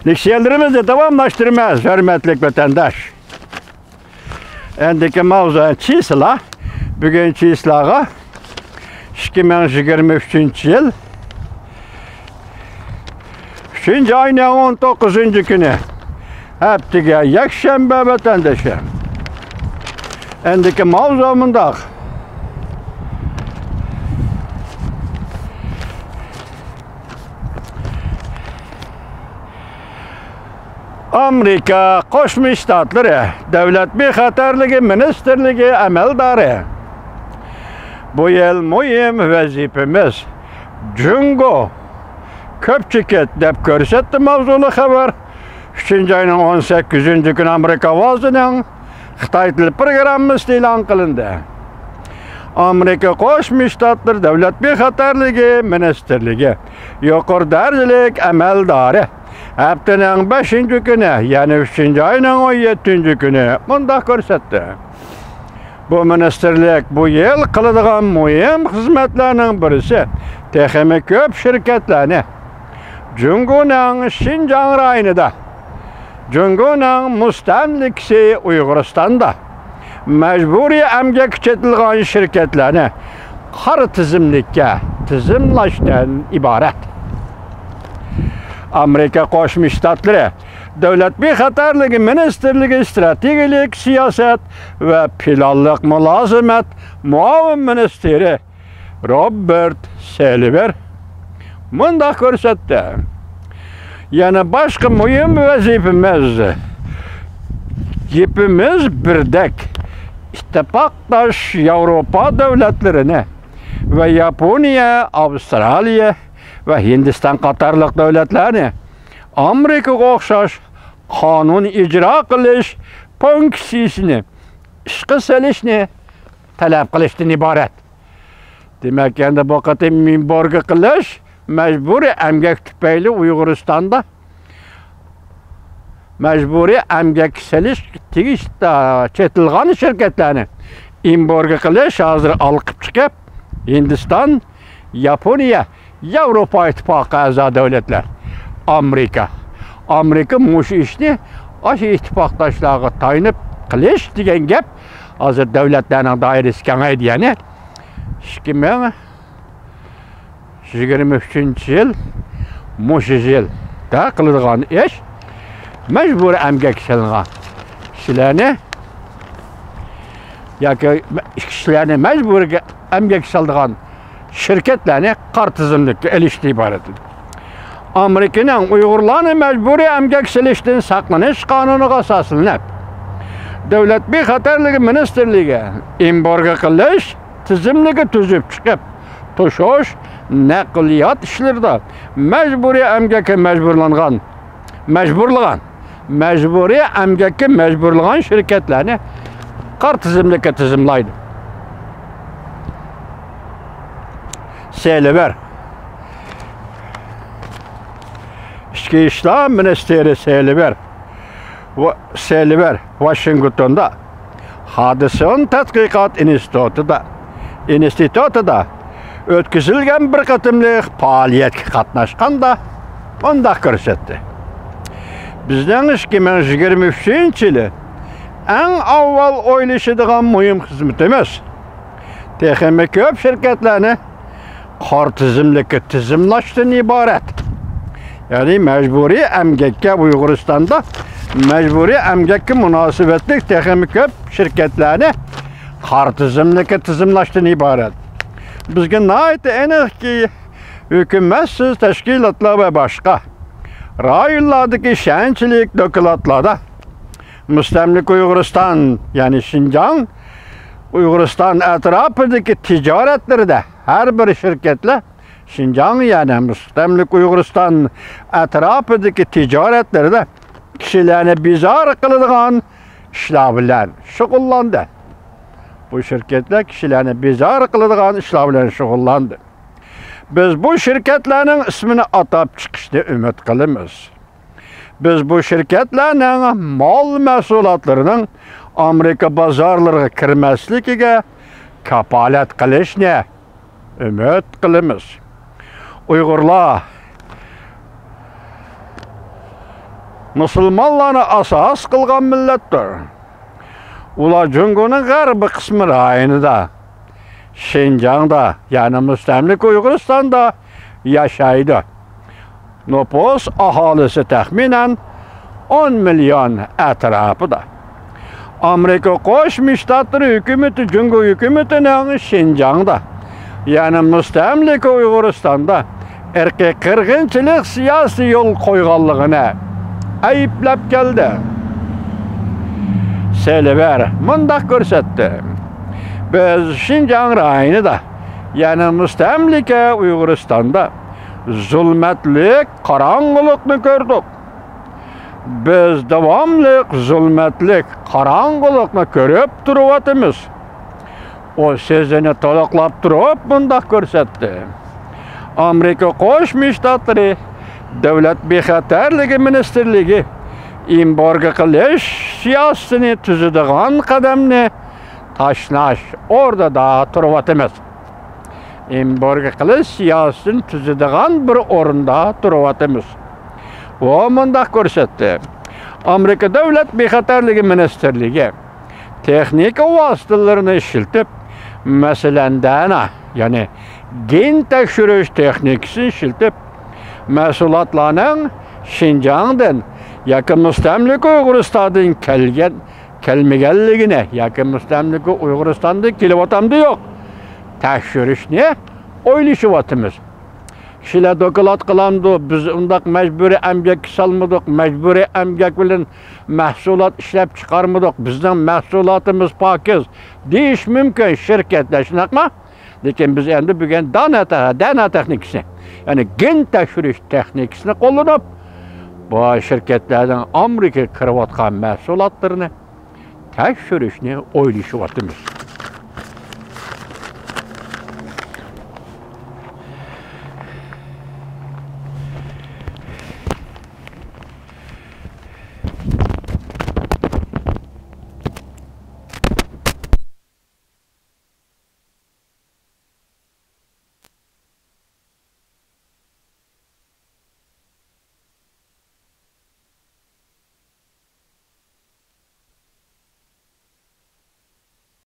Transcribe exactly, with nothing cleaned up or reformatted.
لېكسىيەلىرىمىزنى داۋاملاشتۇرىمىز، ھۆرمەتلىك ۋەتەنداش. ئەندىكى ماۋزۇ چىسلا. بۈگۈن چىسلاغا ئىككى مىڭ يىگىرمە ئۈچىنچى يىل ئۈچىنچى ئاينىڭ ئون توققۇزىنچى كۈنى، ھەپتىگە يەكشەنبە، ۋەتەندىشىم. ئەندىكى ماۋزۇ مۇنداق. ئامېرىكا قوشما شتاتلىرى دۆلەت بىخەتەرلىكى مىنىستىرلىكى ئەمەلدارى: بۇ يىل مۇھىم ۋەزىپىمىز جۇڭگو، كۆپ چېكىت دەپ كۆرسەتتى ماۋزۇلۇق خەۋەر ئۈچىنچى ئاينىڭ ئون سەككىزىنچى كۈنى ئامېرىكا ئاۋازىنىڭ خىتاي تىل پروگراممىسىدا ئېلان قىلىندى. ئامېرىكا قوشما شتاتلىرى دۆلەت بىخەتەرلىكى مىنىستىرلىكى يۇقىرى دەرىجىلىك ئەمەلدارى ھەپتىنىڭ بەشىنچى كۈنى، يەنى ئۈچىنچى ئاينىڭ ئون يەتتىنچى كۈنى مۇنداق كۆرسەتتى: بۇ مىنىستىرلىك بۇ يىل قىلىدىغان مۇھىم خىزمەتلەرنىڭ بىرسى، تېخىمۇ كۆپ شىركەتلەرنى جۇڭگونىڭ شىنجاڭ رايونىدا، جۇڭگونىڭ مۇستەملىكىسى ئۇيغۇرىستاندا مەجبۇرىي ئەمگەككە چېتىلغان شىركەتلەرنى قارا تىزىملىككە تىزىملاشتىن ئىبارەت. ئامېرىكا قوشما شتاتلىرى دۆلەت بىخەتەرلىكى مىنىستىرلىكى ئىستراتېگىيەلىك سىياسەت ۋە پىلانلىق مۇلازىمەت مۇئاۋىن مىنىستىرى روبېرت سېلىۋېر مۇنداق كۆرسەتتى: يەنە باشقا مۇھىم ۋەزىپىمىز، گېپىمىز بىردەك، ئىتتىپاقداش ياۋروپا دۆلەتلىرىنى ۋە ياپونىيە، ئاۋسترالىيە ۋە ھىندىستان قاتارلىق دۆلەتلەرنى ئامېرىكىغا ئوخشاش قانۇن ئىجرا قىلىش فۇنكسىيىسىنى ئىشقا سېلىشنى تەلەپ قىلىشتىن ئىبارەت. دېمەك، ئەمدى بۇ قېتىم ئېمبارگو قىلىش، مەجبۇرىي ئەمگەك تۈپەيلى ئۇيغۇرىستاندا مەجبۇرىي ئەمگەككە سېلىش تېگىش، چېتىلغان شىركەتلەرنى ئېمبارگو قىلىش ھازىر ئالقىپ چىقىپ، ھىندىستان، ياپونىيە، ياۋروپا ئىتتىپاقىغا ئەزا دۆلەتلەر، ئامېرىكا. ئامېرىكا مۇشۇ ئىشنى ئاشۇ ئىتتىپاقداشلارغا تايىنىپ قىلىش دېگەن گەپ ھازىر دۆلەتلەرنىڭ دائىرىسى كېڭەيدى، يەنى ئىككى مىڭ يىگىرمە ئۈچىنچى يىل، مۇشۇ يىلدا قىلىدىغان ئىش، مەجبۇرىي ئەمگەككە سېلىنغان كىشىلەرنى ياكى كىشىلەرنى مەجبۇرىي ئەمگەككە سالىدىغان شىركەتلەرنى قارا تىزىملىككە ئېلىشتىن ئىبارەت. ئامېرىكىنىڭ ئۇيغۇرلارنى مەجبۇرىي ئەمگەككە سېلىشتىن ساقلىنىش قانۇنىغا ئاساسلىنىپ، دۆلەت بىخەتەرلىكى مىنىستىرلىكى ئېمبارگو قىلىش تىزىملىكى تۈزۈپ چىقىپ، توشۇش، نەقلىيات ئىشلىرىدا مەجبۇرىي ئەمگەككە مەجبۇرلانغان، مەجبۇرلىغان، مەجبۇرىي ئەمگەككە مەجبۇرلىغان شىركەتلەرنى قارا تىزىملىككە تىزىملايدۇ. سېلىۋېر. ئىچكى ئىشلار مىنىستىرى سېلىۋېر، ۋا-، سېلىۋېر ۋاشىنگتوندا خادسون تەتقىقات ئىنستىتۇتىدا، ئىنستىتۇتىدا ئۆتكۈزۈلگەن بىر قېتىملىق پائالىيەتكە قاتناشقاندا مۇنداق كۆرسەتتى: بىزنىڭ ئىككى مىڭ يىگىرمە ئۈچىنچى يىلى ئەڭ ئاۋۋال ئويلىشىدىغان مۇھىم خىزمىتىمىز تېخىمۇ كۆپ شىركەتلەرنى قارا تىزىملىككە تىزىملاشتىن ئىبارەت. يەنى مەجبۇرىي ئەمگەككە، ئۇيغۇرىستاندا مەجبۇرىي ئەمگەككە مۇناسىۋەتلىك تېخىمۇ كۆپ شىركەتلەرنى قارا تىزىملىككە تىزىملاشتىن ئىبارەت. بىزگە ناھايىتى ئېنىقكى، ھۆكۈمەتسىز تەشكىلاتلار ۋە باشقا رايونلاردىكى ئىشەنچلىك دوكلاتلاردا مۇستەملىكە ئۇيغۇرىستان، يەنى شىنجاڭ، ئۇيغۇرىستان ئەتراپىدىكى تىجارەتلىرىدە ھەر بىر شىركەتلەر شىنجاڭ، يەنى مۇستەملىكە ئۇيغۇرىستان ئەتراپىدىكى تىجارەتلىرىدە كىشىلەرنى بىزار قىلىدىغان ئىشلار بىلەن شۇغۇللاندى. بۇ شىركەتلەر كىشىلەرنى بىزار قىلىدىغان ئىشلار بىلەن شۇغۇللاندى. بىز بۇ شىركەتلەرنىڭ ئىسمىنى ئاتاپ چىقىشنى ئۈمىد قىلىمىز. بىز بۇ شىركەتلەرنىڭ مال مەھسۇلاتلىرىنىڭ ئامېرىكا بازارلىرىغا كىرمەسلىكىگە كاپالەت قىلىشنى ئۈمىد قىلىمىز. ئۇيغۇرلار مۇسۇلمانلارنى ئاساس قىلغان مىللەتتۇر. ئۇلار جۇڭگونىڭ غەربىي قىسمى رايونىدا، شىنجاڭدا، يەنى مۇستەملىكە ئۇيغۇرىستاندا ياشايدۇ. نوپۇس ئاھالىسى تەخمىنەن ئون مىليون ئەتراپىدا. ئامېرىكا قوشما شتاتلىرى ھۆكۈمىتى جۇڭگو ھۆكۈمىتىنىڭ شىنجاڭدا، يەنى مۇستەملىكە ئۇيغۇرىستاندا ئىرقىي قىرغىنچىلىق سىياسىتى يولغا قويغانلىقىنى ئەيىبلەپ كەلدى. سېلىۋېر مۇنداق كۆرسەتتى: بىز شىنجاڭ رايونىدا، يەنى مۇستەملىكە ئۇيغۇرىستاندا زۇلمەتلىك قاراڭغۇلۇقنى كۆردۇق. بىز داۋاملىق زۇلمەتلىك قاراڭغۇلۇقنى كۆرۈپ تۇرۇۋاتىمىز. ئۇ سۆزىنى تولۇقلاپ تۇرۇپ مۇنداق كۆرسەتتى: ئامېرىكا قوشما شتاتلىرى دۆلەت بىخەتەرلىكى مىنىستىرلىكى ئېمبارگو قىلىش سىياسىتىنى تۈزىدىغان قەدەمنى تاشلاش ئورنىدا تۇرۇۋاتىمىز. ئېمبارگو قىلىش سىياسىتىنى تۈزىدىغان بىر ئورۇندا تۇرۇۋاتىمىز. ئۇ مۇنداق كۆرسەتتى: ئامېرىكا دۆلەت بىخەتەرلىكى مىنىستىرلىكى تېخنىكا ۋاسىتىلىرىنى ئىشلىتىپ، مەسىلەن، دەنا، يەنى گېن تەكشۈرۈش تېخنىكىسىنى ئىشلىتىپ، مەھسۇلاتلارنىڭ شىنجاڭدىن ياكى مۇستەملىكە ئۇيغۇرىستاندىن كەلگەن، كەلمىگەنلىكىنى ياكى مۇستەملىكە ئۇيغۇرىستاندىن كېلىۋاتامدۇ يوق تەكشۈرۈشنى ئويلىشىۋاتىمىز. كىشىلەر دوكلات قىلامدۇ، بىز ئۇنداق مەجبۇرىي ئەمگەككە سالمىدۇق، مەجبۇرىي ئەمگەك بىلەن مەھسۇلات ئىشلەپ چىقارمىدۇق، بىزنىڭ مەھسۇلاتىمىز پاكىز دېيىش مۇمكىن شىركەتلەر، شۇنداقمۇ؟ لېكىن بىز ئەمدى بۈگۈن دانا تە-، دەنا تېخنىكىسى، يەنى گېن تەكشۈرۈش تېخنىكىسىنى قوللىنىپ، بۇ شىركەتلەرنىڭ ئامېرىكىغا كىرىۋاتقان مەھسۇلاتلىرىنى تەكشۈرۈشنى ئويلىشىۋاتىمىز.